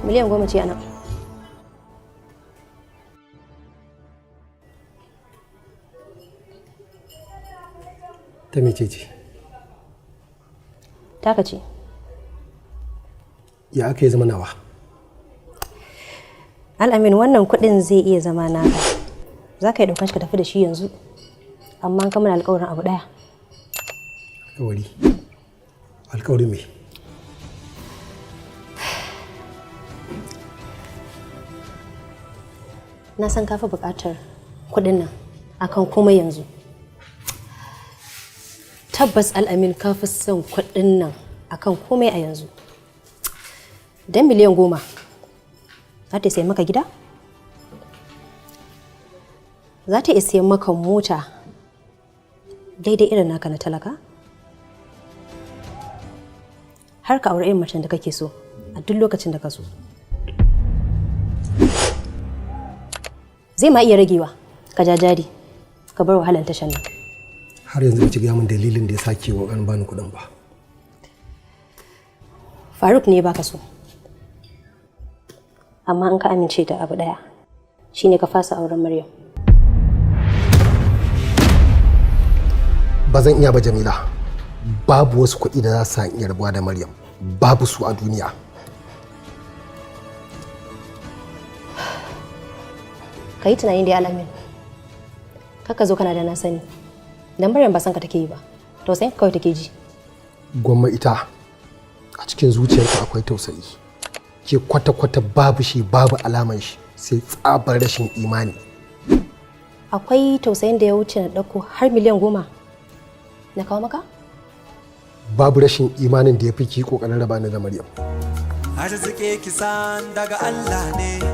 Miliyan 10 ce a nan. Ta mece ce? Taka ce. Ya aka yi zama nawa? Al'amin, wannan kuɗin zai iya zama naka. Za ka yi ɗaukan shi ka tafi da shi yanzu. Amma an kammala alƙawarin abu ɗaya. Alƙawari? Alƙawarin me? Na san ka fi buƙatar kuɗin nan akan komai yanzu. Tabbas Al'amin, ka fi son kuɗin nan akan komai a yanzu. Dan miliyan 10 za ta sayi maka gida? Za ta iya sayan maka mota daidai irin naka na talaka? Har ka aure irin macen da kake so a duk lokacin da ka so. Zai ma iya ragewa ka ja jari ka bar wahalan tashan nan. Har yanzu ba ki gaya min dalilin da ya sake ƙoƙarin bani kuɗin ba. Faruk ne baka so. Amma in ka amince da abu ɗaya, shine ka fasa auren Maryam. Ba zan iya ba, Jamila. Babu wasu kuɗi da za su sa in iya rabuwa da Maryam. Babu su a duniya. Ka yi tunani da Alamin. Kaka zo kana da na sani. Dan Maryam ba san ka take yi ba. Tausayin kawai take ji. Gwamma ita a cikin zuciyarta akwai tausayi. Ke kwata-kwata babu shi, babu alaman shi, sai tsabar rashin imani. Akwai tausayin da ya wuce na ɗauko har miliyan 10 na kawo maka? Babu rashin imanin da ya fi ki ƙoƙarin raba ni da Maryam. Arziki kisan daga Allah ne.